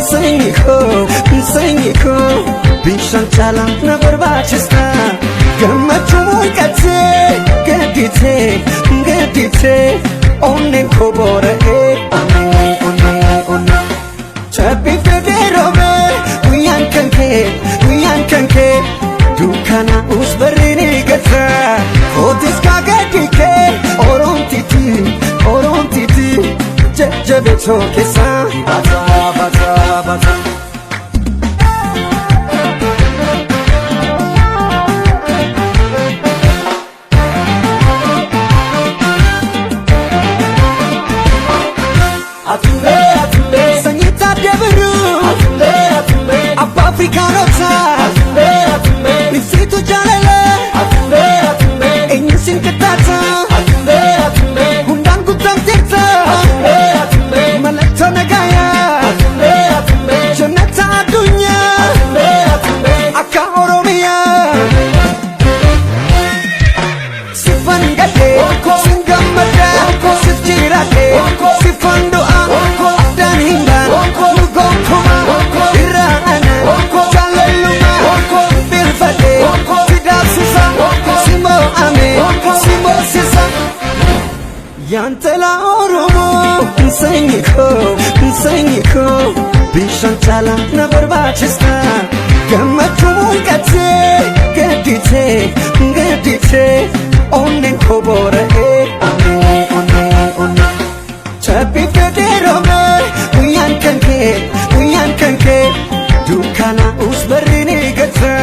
Sanyii koo, sanyii koo, bishaan caalaa na barbaachista. Gammachuu mul'atee, gadditee, gadditee, onneen koo boora'ee. Onnee, onnee, onnee. Cabbii fedhee roobee, guyyaan kan kee, guyyaan kan kee. Dukkana usbarri ni gata. Kootis kaa gadi kee, oromtiti, oromtiti. Jajjabeetoo keessaa. Bata, bata, bata. Atumbe, atumbe. Sanyii taaddee birruu. Atumbe, atumbe. Abbaa Afrikaanotaa. Atumbe, atumbe. Ibsituu jaalalaa. Atumbe, atumbe. Eenyu siin qixxaata? Atumbe, atumbe. Hundaan guutamteerta. Atumbe, atumbe. Mallattoo nagaayaa. Atumbe, atumbe. Jannata addunyaa. Atumbe, atumbe. Akka Oromiyaa. Siffan gadhee. Sin gammadaa. Sif jiraadhee. Siffan du'aa. Addaan hin baane. Nu gonkumaa. Irraa ana. Jaalallumaa. Bilfadhee. Si daabsisa. Si mo'ame. Si moosisa. Yaantala Oromoo, sanyii koo, sanyii koo, bishaan caalaa na barbaachista. Gammachuu mul'atee, gadditee, gadditee, onneen koo boora'ee. Onnee, onnee, onnee. Cabbii fedhee roobee, guyyaan kan kee, guyyaan kan kee, dukkana usbarri ni gata.